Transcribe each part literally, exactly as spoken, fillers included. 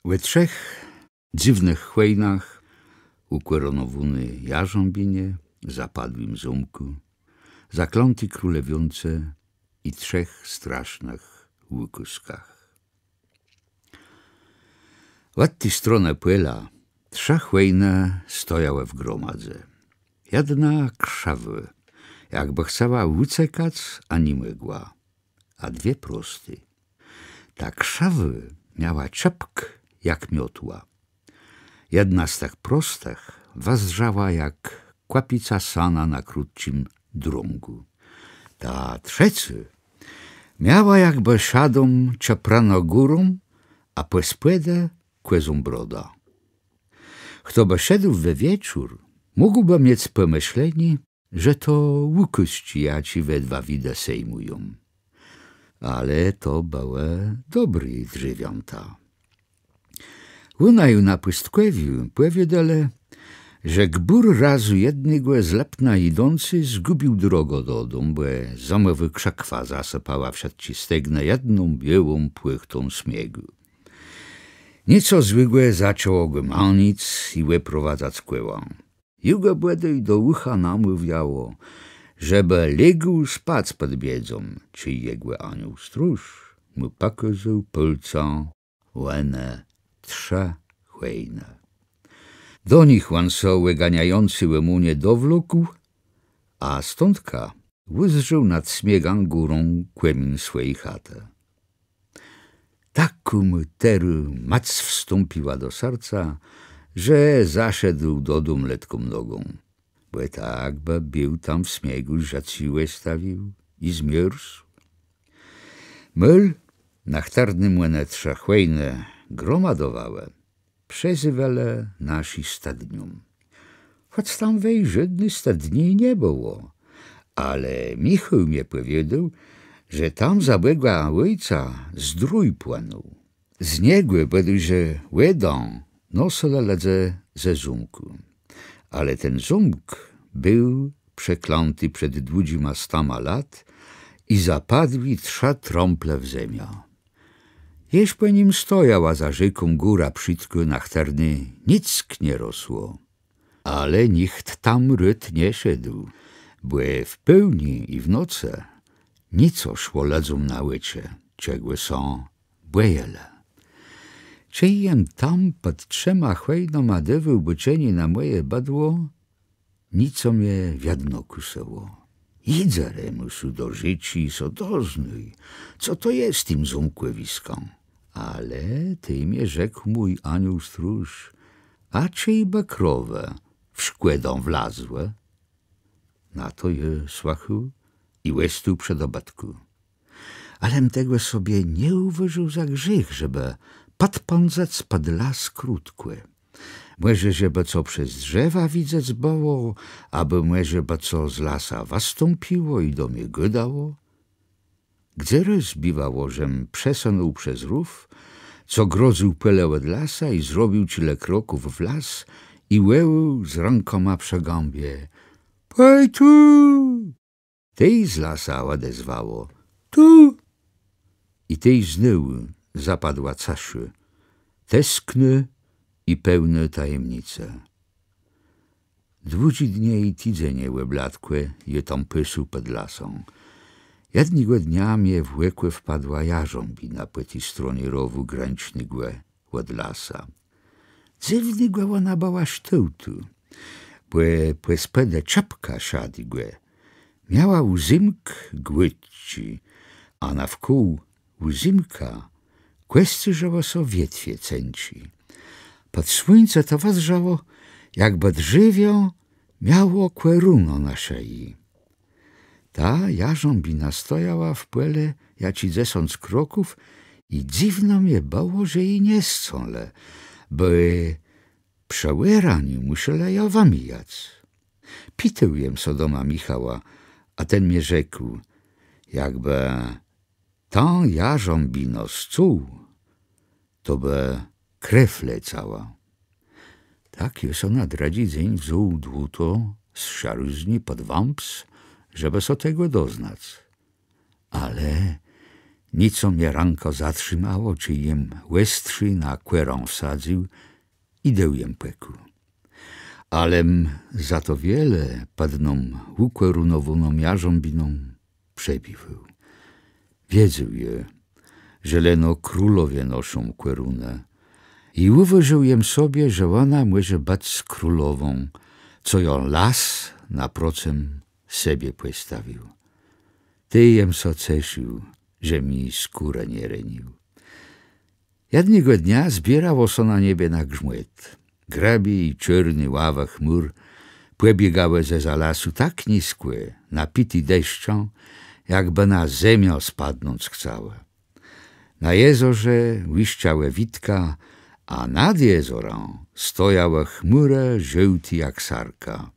Ò trzech dzywnëch chòjnach, ùkòronowóny jarzãbinie, zapadłim zómkù, zaklãti królewiónce i trzech strasznëch ùkôzkach. Òd ti stronë pòla trzë chòjnë stojałë w gromadze. Jedna krzëwô, jakbë chcała ùcekac, a ni mògła, a dwie prosté. Ta krzëwô miała czëpk jak miotła. Jedna z tëch prostëch wëzdrzała jak kòpica sana na krótczim drągù. Ta trzecô miała jakbë szadã czëprënã górą, a pòspòd kòzą brodã. Chto bë szedł we wieczór, mógłbë miec pòmëszlenié, że to ùkôzczi, jaczé we dwa widë sejmùją. Ale to bëłë dobré drzewiãta. Ù naju na pùstkòwiu pòwiôdelë, że gbùr razu jednégò z Lëpna jidący zgùbił drogã dodóm, bò zëmòwô krzëkwa zasëpała wszëtczé stegnë jedną biôłą płachtą sniegù. Niecos złégò zaczãło gò manic i wëprowadzac kòłã. Ju gò bòdôj do ùcha namôwiało, żebë légł spac pòd biedzą, czej jegò aniół stróż mù pòkôzôł pôlcã òne trzë chòjnë. Do nich òn sã òganiający ò mùnie dowlókł, a stądka ùzdrzôł nad sniegã górą kòmin swòji chatë. Takô mù terô mòc wstąpiła do serca, że zaszedł dodóm letką nogą. Bò tak bë béł tam w sniegù żëcé òstawił i zmiérzł. Môl, na chtërnym òne trzë chòjnë gromadowałë, przezéwelë naszi stëdnią. Chòc tam wej żódny stëdni nie bëło, ale Michôł mie pòwiôdôł, że tam za bògù òjca zdrój płënął. Z niegò bòdôj że wòdã nosëlë lëdze ze zómkù. Ale ten zómk béł przeklãti przed dłudżima stama lat i zapadłi trzë trąple w zemiã. Jesz pò nim stojała za rzéką góra przitkô, na chtërny nick nie rosło. Ale nicht tam rôd nie szedł, bò w pôłnié i w nocë nico szło lëdzóm na òczë, czegò sã bòjelë. Czej jem tam pòd trzema chòjnama dôwôł bôczenié na mòje bëdło, nico mie wiedno kùsëło. Jidzë, Remùsu, do rzéczi i so doznôj, co to je z tim zómkòwiskã. Ale tej mie rzekł mój aniół stróż: „A czejbë krowë w szkòdã wlazłë?” Na to jô słëchôł i òstôł przë dobëtkù. Alem tegò sobie nie ùwôżôł za grzéch, żebë pòdpãdzëc pòd las krótkò. Mòże żebë co przez drzewa widzec bëło, abò mòże bë co z lasa wëstąpiło i do mie gôdało. Gdze rôz biwało, żem przesënął przez rów, co grodzył pòle òd lasa, i zrobił czile kroków w las i wòłôł z rãkama przë gãbie: „Pòj tu!” Tej z lasa òdezwało: „Tu!” I tej znôwù zapadła cëszô, tesknô i pełnô tajemnicë. Dłudżé dnie i tidzenie òbladkò jô tam pasł pòd lasã. Jednégò dnia mie w òkò wpadła jarzãbina pò ti stronie rowù granicznego òd lasa. Dzywnégò òna bëła sztôłtu, bò pòspòd czepka szadégò miała ùzémk głôdczi, a nawkół ùzémka kòscérzałë sã wietwie cenczé. Pòd słuńcã to wëzdrzało, jakbë drzewiã miało kòrunã na szëji. Ta jarzãbina stojała w pòle jaczé dzesãc kroków i dzywno mie bëło, że ji nie scãlë, bò przë òraniu mùszelë jã wëmijac. Pitôł jem sã doma Michała, a ten mie rzekł, jakbë tã jarzãbinã scął, to bë krew lecała. Tak jô so na drëdżi dzéń wzął dłutã z szarëznë pòd wãps, żebë sã tegò doznac. Ale Nié co mie rãka zatrzimało, czej jem òstrzi na kòrã wsadzył i dôł jem pòkù. Alem za to wiele pòdną ùkòrunowóną jarzãbiną przebiwôł. Wiedzôł jem, że leno królowie noszą kòrunã, i ùwôżił jem sobie, że òna mòże bëc królową, co jã las naprocëm sebie pòstawił. Tej jem sã cesził, że mie skórã nie renił. Jednégò dnia zbiérało sã na niebie na grzmòt. Grëbi i czôrny ławë chmùr pòbiégałë zeza lasu tak niskò, napité deszczã, jakbë na zemiã spadnąc chcałë. Na jezorze łiszczałë witka, a nad jezorã stojałë chmùrë żôłté jak sarka.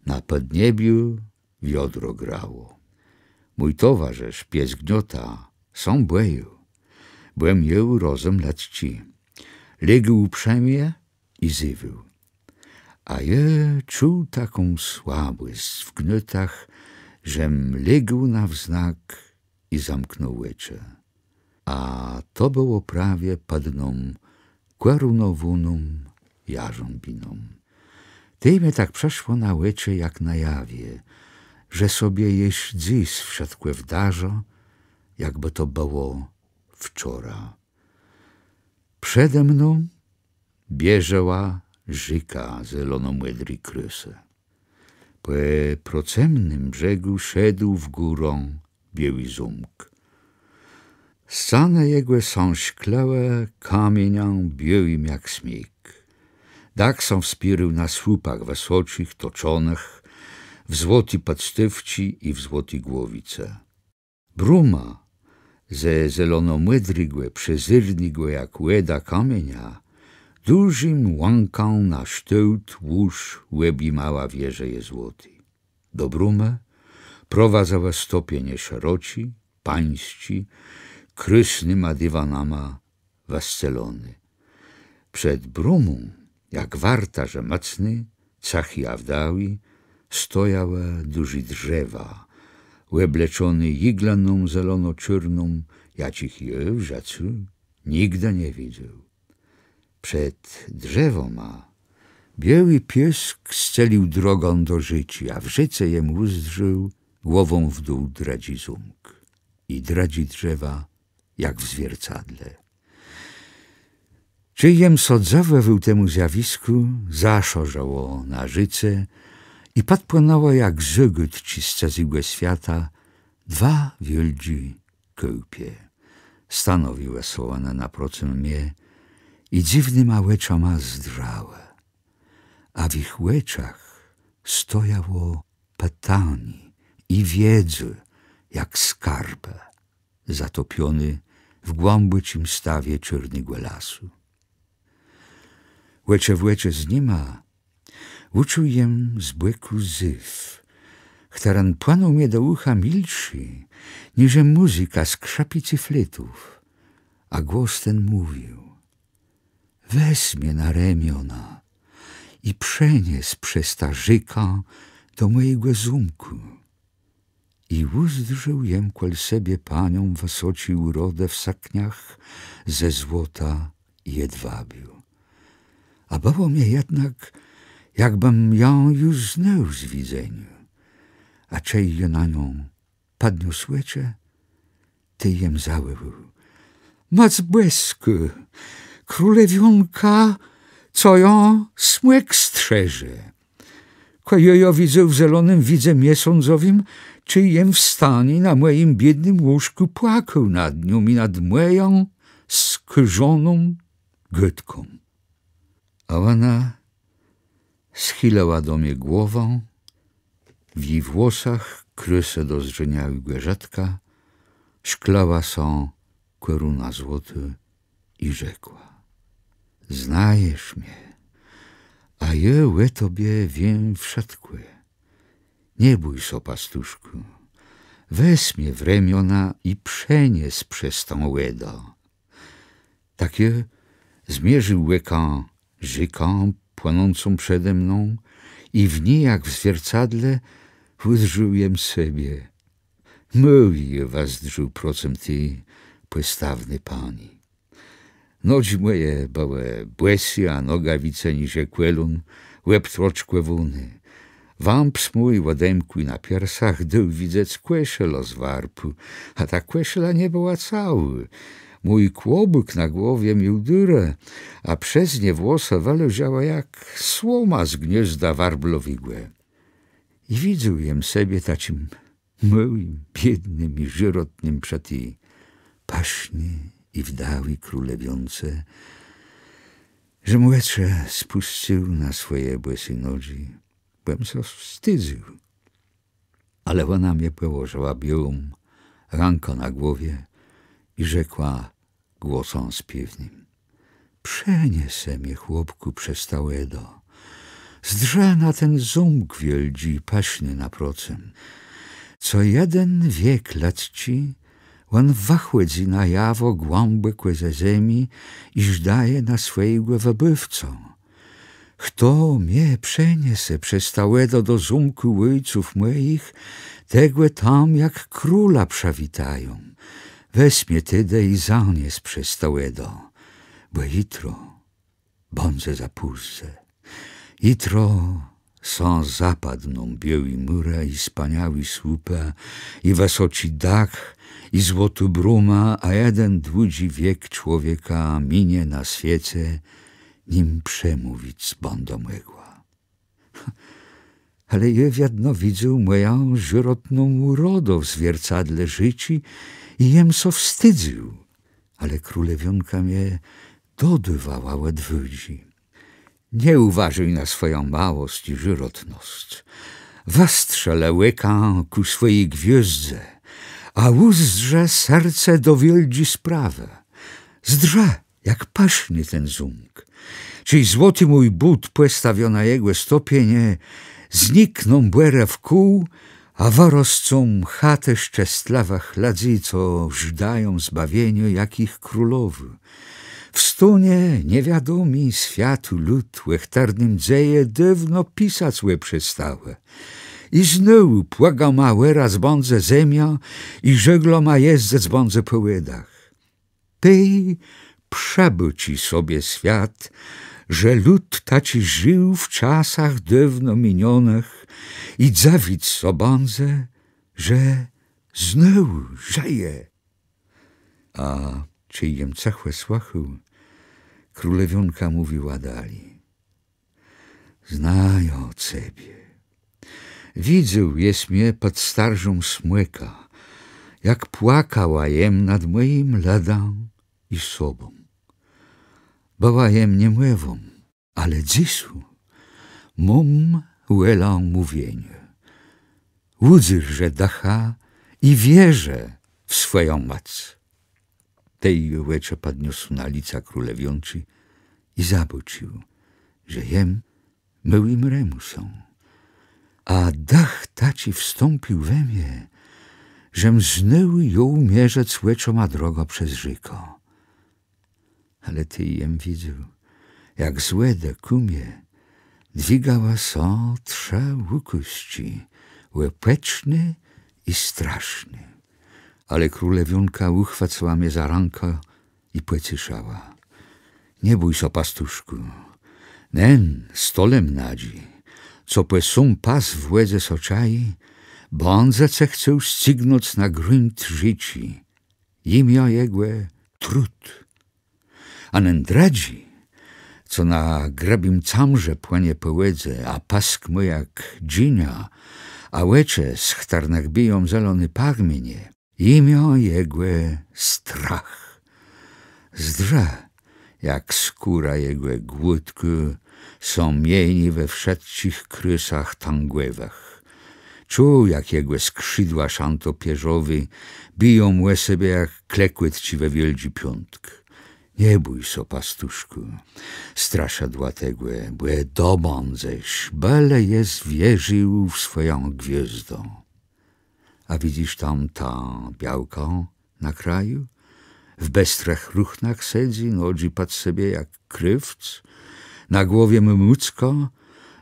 Na pòdniebiu wiodro grało. Mój towarzësz, pies Gniota, sã bòjôł, bò miôł rozëm lëdzczi. Légł przë mie i zéwôł. A jô czuł taką słabòsc w gniotach, żem légł na wznak i zamknął òczë. A to bëło prawie pòdną kòrunowóną jarzãbiną. Tej mie tak przëszło na òczë jak na jawie, że sobie jesz dzys wszëtkò wdarzã, jakbë to bëło wczora. Przede mną bieżała rzéka zelonomòdri krôsë. Pò procëmnym brzegù szedł w górã biôłi zómk. Scanë jegò sã szklëłë kamieniã biôłim jak sniég. Dak sã wspiérôł na słupach wësoczich, toczonëch w złoté pòdstôwczi i w złoté głowice. Bróma ze zelonomòdrégò, przezérnégò jak wòda kamienia, dużim łãkã na sztôłt łóż òbjimała wieżeje złoté. Do brómë prowadzałë stopienie szeroczé, pańsczé, krôsnyma diwanama wësceloné. Przed brómą, jak wartôrze mòcny, cëchi a wdałi, stojałë dużé drzewa, òbleczoné jiglëną zelonoczôrną, jaczich jô w żëcu nigdë nie widzôł. Przed drzewama biôłi piôsk scelił drogã do rzéczi, a w rzéce jem ùzdrzôł głową w dół drëdżi zómk i drëdżé drzewa, jak w zwiercadle. Czej jem sã dzëwòwôł temù zjawiskù, zaszarzałë na rzéce i pòdpłënãłë jak zôgôdczi z cëzégò swiata dwa wiôldżé kôłpie. Stanowiłë sã òne naprocëm mie i dzywnyma òczama zdrzałë. A w jich òczach stojało pitanié i wiedzô jak skarbë, zatopioné w głãbòczim stawie czôrnégò lasu. Òczë w òczë z nima ùczuł jem z bòkù zéw, chtëren płënął mie do ùcha milszi niże mùzyka skrzëpic i flétów, a głos ten mówił: Wez mie na remiona i przenies przez tã rzékã do mòjégò zómkù. I ùzdrzôł jem kòl sebie paniã wësoczi ùrodë w sëkniach ze złota i jedwabiu. A bëło mie jednak, jakbëm jã ju znôł z widzeniô. A czej jem na niã pòdniósł òczë, tej jem zawòłôł: Mòc Bòskô, królewiónka, co jã smòk strzeże! Kò jô jã widzôł w zelonym widze miesądzowim, czej jem w stanie na mòjim biédnym łóżkù płakôł nad nią i nad mòją skôżoną gôdką. A òna schilëła do mie głowã, w ji włosach krôsë dozdrzeniałégò żëtka szklëła sã kòruna złotô i rzekła: Znajesz mie, a jô ò tobie wiém wszëtkò. Nie bój sã, pastuszkù, wez mie w remiona i przenies przez tã wòdã. Tak jô zmierził òkã rzékã płënącą przede mną i w ni jak w zwiercadle ùzdrzôł jem sebie. Môłi jô wëzdrzôł procëm ti pòstawny pani. Nodżi mòje bëłë bòsé, a nogawice niżej kòlón òbtroczkòwóné. Wãps mój òdemkłi na piersach dôł widzec kòszëlã z warpù, a ta kòszëla nie bëła całô. Mój kłobùk na głowie miôł dzurã, a przez nie włosë wëleżałë jak słoma z gniôzda warblowégò. I widzôł jem sebie taczim môłim, biédnym i sërotnym przë ti pëszny i wdałi królewiónce, żem òczë spùscył na swòje bòsé nodżi, bò jem sã wstidzył. Ale òna mie pòłożëła biôłą rãkã na głowie i rzekła głosã spiéwnym: „Przeniesë mie, chłopkù, przez tã wòdã. Zdrzë na ten zómk wiôldżi, pëszny naprocëm. Co jeden wiek lëdzczi, òn wëchòdzy na jawò głãbòkò ze zemi i żdaje na swòjégò wëbôwcã. Chto mie przeniese przez tã wòdã do zómkù òjców mòjich, tegò tam jak króla przëwitają. Wez mie tedë i zanies przez tã wòdã, bò jutro bãdze za pózdze. Jutro sã zapadną biôłé mùrë i spaniałé słupë, i wësoczi dach, i złotô bróma, a jeden dłudżi wiek człowieka minie na swiece, nim przemówic bãdã mògła”. Ale jô wiedno widzôł mòjã sërotną ùrodã w zwiercadle żëcô i jem sã wstidzył. Ale królewiónka mie dodôwała òdwôdżi: „Nie ùważôj na swòjã małosc i sërotnosc. Wëstrzelë òkã kù swòji gwiôzdze, a ùzdrzë serce do wiôldżi sprawë. Zdrzë, jak pëszny ten zómk. Czej złoti mój bót pòstawiã na jegò stopienie, znikną bòrë wkół, a wëroscą chatë szczestlëwëch lëdzy, co żdają zbawieniô jak jich królowô. Wstónie niewiadomi swiatu lud, ò chtërnym dzeje dôwno pisac òprzestałë. I znowù płëgama òrac bãdze zemiã i żôglama jezdzëc bãdze pò wòdach. Tej przëbôczi sobie swiat, że lud taczi żił w czasach dôwno miniónëch i dzëwic sã bãdze, że znowù żëje”. A czej jem cëchò słëchôł, królewiónka mówiła dali: „Znajã cebie. Widzôł jes mie pòd starżą smòka, jak płakała jem nad mòjim lëdã i sobą. Bëła jem niemòwą, ale dzysô móm wòlã mówieniô. Ùdzyrżë dëcha i wierzë w swòjã mòc”. Tej òczë pòdniósł na lica królewiónczi i zabôcził, że jem môłim Remùsã. A dëch taczi wstąpił we mie, żem znowù jął mierzëc òczëma drogã przez rzékã. Ale tej jem widzôł, jak z wòdë kù mie dwigałë sã trzë ùkôzczi, òpòczné i straszné. Ale królewiónka ùchwôcëła mie za rãkã i pòceszała: „Nie bój sã, pastuszkù. Nen stolem nadżi, co pò sóm pas w wòdze sã czaji, bãdze ce chcôł scygnąc na grunt rzéczi. Jimiã jegò Trud. A nen drëdżi, co na grëbim camrze płënie pò wòdze, a pësk mô jak dżiniô, a òczë, z chtërnëch biją zeloné pagminie, jimiã jegò Strach. Zdrzë, jak skóra jegò gładkô sã mieni we wszëtczich krôsach tãgòwëch. Czuj, jak jegò skrzidła szãtopiérzowé biją ò sebie jak klekòtczi we Wiôldżi Piątk. Nie bój sã, pastuszkù, straszëdła tegò, bò dobãdzesz, bële jes wierził w swòjã gwiôzdã. A widzysz tam tã białkã na kraju? W bestrëch ruchnach sedzy, nodżi pòd sebie jak krôwc, na głowie mô mùckã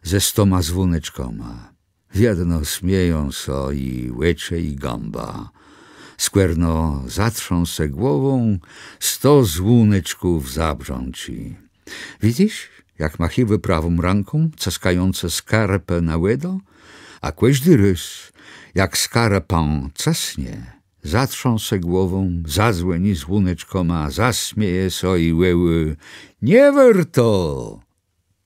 ze stoma zwóneczkama. Wiedno smieją sã ji òczë i gãba, Skòrno zatrzãsë głową, sto zwóneczków zabrzãczi. Widzysz, jak machiwô prawą rãką, cëskającë skarpë na wòdã? A kòżdi rôz, jak skarpã cësnie, zatrzãsë głową, zazwòni zwóneczkama, zasmieje sã i wòłô: „Nie wôrto!”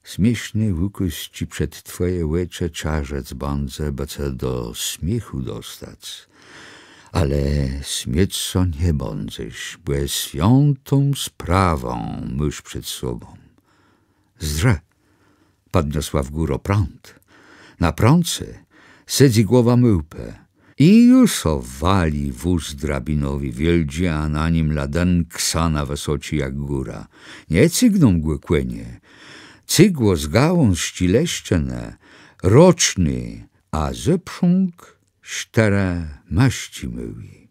Smiészné ùkôzczi przed twòje òczë czarzëc bãdze, bë ce do smiéchù dostac. Ale smiôc sã nie bãdzesz, bò swiãtą sprawã môsz przed sobą. Zdrzë, pòdniosła w górã prąd. Na prądze sedzy głowa môłpë. I ju sã wali wóz drabinowi wiôldżi, a na nim ladënk sã na wësoczi jak góra. Nie cygną gò kònie. Cygło z gałązczi leszczënë roczné, a zôprząg sztërë mëszczi môłé.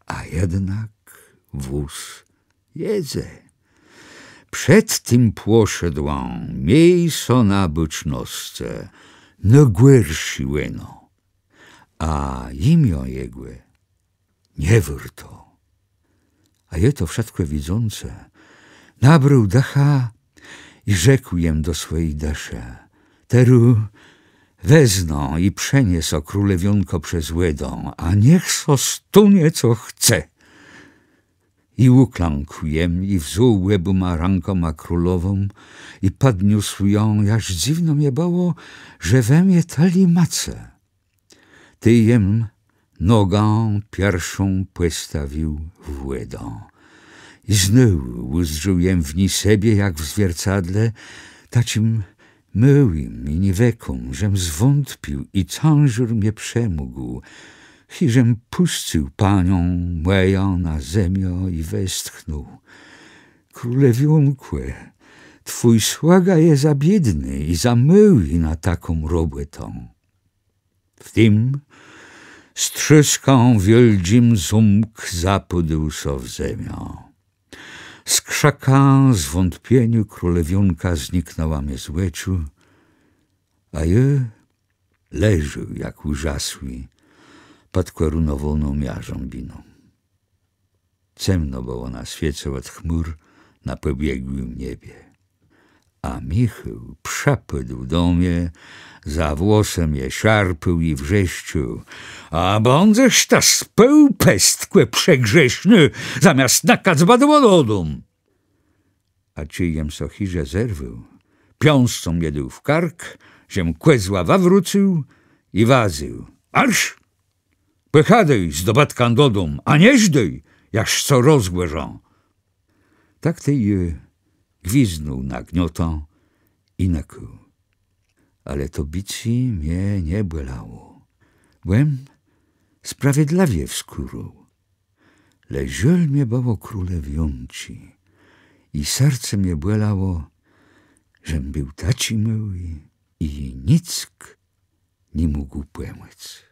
A jednak wóz jedze. Przed tim pòszedłã miéj sã na bôcznoscë, nôgòrszi òno. A jimiã jegò nie wôrto. A jô to wszëtkò widzącë, nabrôł dëcha i rzekł jem do swòji dëszë: Terô weznã i przeniesã królewiónkã przez wòdã, a niech sã stónie, co chce. I ùklãkł jem i wzął òbùma rãkama królową i pòdniósł jã, jaż dzywno mie bëło, że we mie tëli mòcë. Tej jem nogã pierszą pòstawił w wòdã. I znôw ùzdrzôł jem w ni sebie, jak w zwiercadle, taczim môłim i niewëkóm, żem zwątpił i cãżôr mie przemógł. Chiżem pùscył paniã mòjã na zemiã i westchnął: Królewiónkò, twój słëga je za biédny i za môłi na taką robòtã. W tim z trzôskã wiôldżim zómk zapôdł sã w zemiã. Z krzëkã zwątpieniô królewiónka zniknãła mie z òczu, a jô leżôł jak ùrzasłi pòd kòrunowóną jarzãbiną. Cemno bëło na swiece òd chmùr na pòbiegłim niebie. A Michôł przëpôdł do mie, za włosë mie szarpôł i wrzeszczôł: A bãdzesz të spôł, pestkò przegrzesznô, zamiast nëkac bëdło do dóm. A czej jem sã chiże zerwôł, piãscą mie dôł w kark, żem kòzła wëwrócył i wadzył: Marsz! Pòchôdôj z dobëtkã do dóm, a nie żdôj, jaż sã rozgòrzã. Tak tej jô gwizdnął na gniotã i nëkôł. Ale to bicé mie nie bòlało, bò jem sprawiedlëwie wskórôł. Le żôl mie bëło królewiónczi i serce mie bòlało, żem béł taczi môłi i nick ni mógł pòmòc.